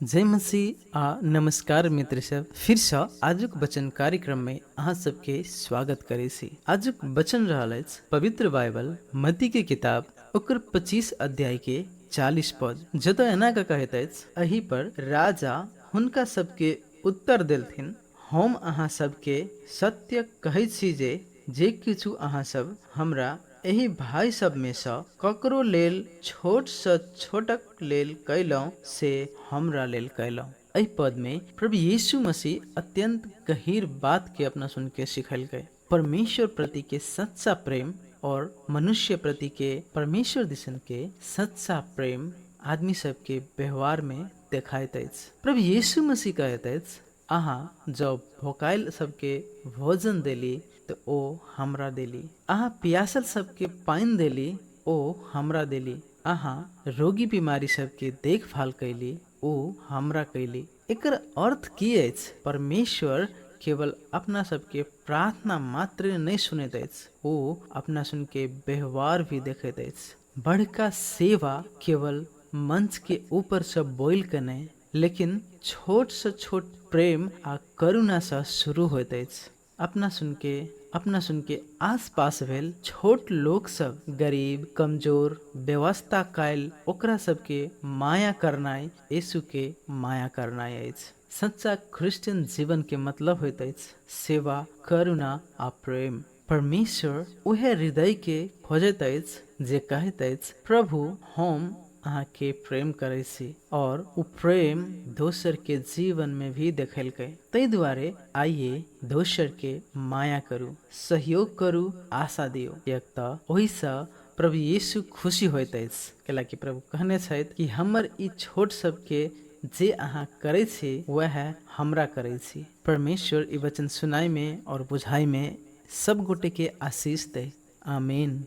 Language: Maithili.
जय मसीह आ नमस्कार मित्र सब, फिर से आजुक वचन कार्यक्रम में अहाँ सबके स्वागत करे छी। आजुक वचन रहल अछि पवित्र बाइबल मत्ती के किताब ओकर 25 अध्याय के 40 पद, जतऽ एना कऽ कहैत अछि, एहि पर राजा हुनका सबके उत्तर देलथिन, हम अहाँ सबके सत्य कहै छी जे जे किछु अहाँ सब हमरा एहि भाइ सभ मे सँ ककरो लेल छोट सँ छोटक लेल कयलहुँ, से हमरा लेल कयलहुँ। एहि पद मे प्रभु यीशु मसीह अत्यंत गहीर बात के अपना सुन के सिखेलकै। परमेश्वर प्रति के सच्चा प्रेम और मनुष्य प्रति के परमेश्वर दिसन के सच्चा प्रेम आदमी सब के व्यवहार मे देखाइत अछि। प्रभु यीशु मसीह कहैत अछि, अहाँ जँ भोकायल सबके भोजन देली तऽ ओ हमरा देली। अहाँ पियासल सबके पानि देली, ओ हमरा देली। अहाँ रोगी बिमारी सबके देखभाल कैली, ओ हमरा कैली। एकर अर्थ की अछि? परमेश्वर केवल अपना सबके प्रार्थना मात्र नहि सुनैत अछि, ओ अपना सुनके व्यवहार भी देखैत अछि। बड़का सेवा केवल मंच के ऊपर से बोल के नहि, लेकिन छोट सँ छोट प्रेम आ करुणा सँ शुरू होइत अछि। अपना सुनके आस-पास भेल छोट लोक सब, गरीब, कमजोर, बेवास्ता कायल ओकरा सबके माया करनाइ येशू के माया करनाइ अछि। सच्चा क्रिश्चियन जीवन के मतलब होइत अछि सेवा, करुणा आ प्रेम। परमेश्वर उहे हृदय के खोजैत अछि जे कहैत अछि, प्रभु, हम अहाँ के प्रेम करै छी, और उ प्रेम दोसर के जीवन में भी देखेलकै। ताहि दुआरे आइए दोसर के माया करू, सहयोग करू, आशा दियौ, किएक तऽ ओहिसँ प्रभु यीशु खुशी होइत अछि। कैलाकि प्रभु कहने छथि कि हमर ई छोट सबके जे अहाँ करै छी वएह हमरा करै छी। परमेश्वर ई वचन सुनाइ में और बुझाइ में सब गोटे के आशीष दै। आमीन।